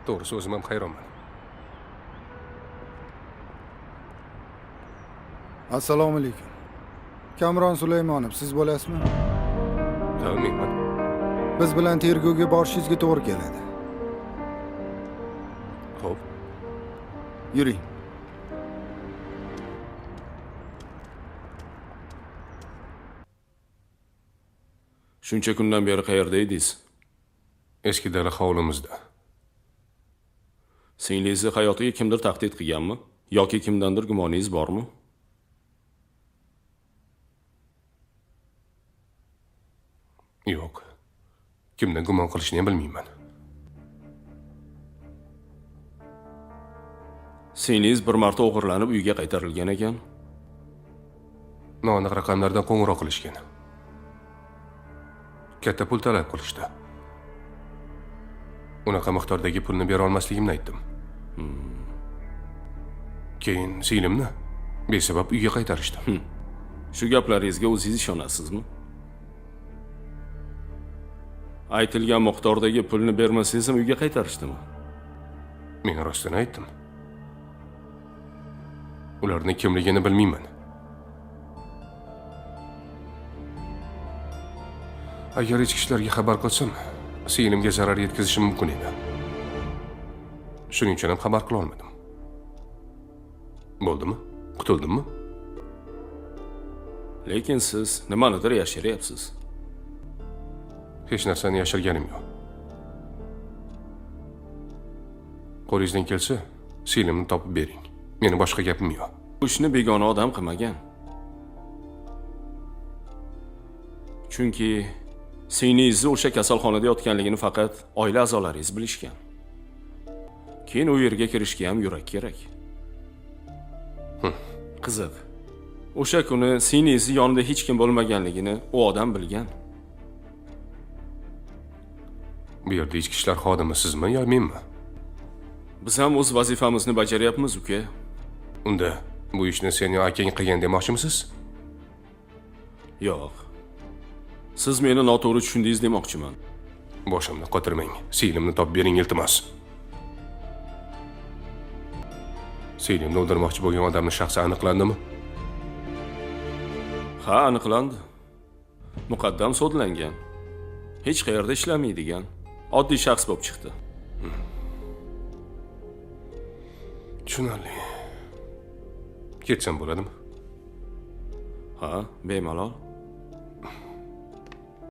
To'g'risi o'zim ham hayronman. Assalomu alaykum. Kamron Sulaymonov, siz bo'lasizmi? Ha, menman. Biz bilan tergovga borishingizga to'g'ri keladi. Xo'p. Yuring. Shuncha kundan beri qayerda edingiz? Eski dala hovlimizda. Singlingizni hayotiga kimdir tahdid qilganmi? Yoki kimdandir gumoningiz bormi? Yo'q. Kimdan gumon qilishni ham bilmayman. Singlingiz bir marta o'g'irlanib uyga qaytarilgan ekan. Noaniq raqamlardan qo'ng'iroq qilishgan. Katta pul talab qilishdi. Unaqa miqdordagi pulni bera olmasligimni aytdim. Keyin singlimni besabab uyga qaytarishdi. Shu gaplaringizga o'zingiz ishonasizmi? Aytilgan miqdordagi pulni bermasangiz ham uyga qaytarishdimi? Men rostini aytdim. Ularning kimligini bilmayman. Agar ichki ishlarga xabar qilsam, singlimga zarar yetkazishim mumkin edi. Shuning uchun ham xabar qila olmadim. Bo'ldimi? Qutuldimmi? Lekin siz nimanidir yashiryapsiz. Hech narsani yashirganim yo'q. Qo'lingizdan kelsa, singlimni topib bering. Meni boshqa gapim yo'q. Bu ishni begona odam qilmagan. Chunki singlingizni o'sha kasalxonada yotganligini faqat oila a'zolaringiz bilishgan. Keyin u yerga kirishga ham yurak kerak. Qiziq. O'sha kuni singlingizni yonida hech kim bo'lmaganligini u odam bilgan. Bu yerda ichki ishlar xodimi sizmi yo menmi? Biz ham o'z vazifamizni bajaryapmiz, uka. Unda bu ishni sen yo akang qilgan demoqchimisiz? Yo'q. Siz meni noto'g'ri tushundingiz demoqchiman. Boshimni qotirmang. Singlimni topib bering, iltimos. Singlimni o'ldirmoqchi bo'lgan odamning shaxsi aniqlandimi? Ha, aniqlandi. Muqaddam sudlangan. Hech qayerda ishlamaydigan oddiy shaxs bo'lib chiqdi. Tushunarli. Ketsam bo'ladimi? Ha, bemalol.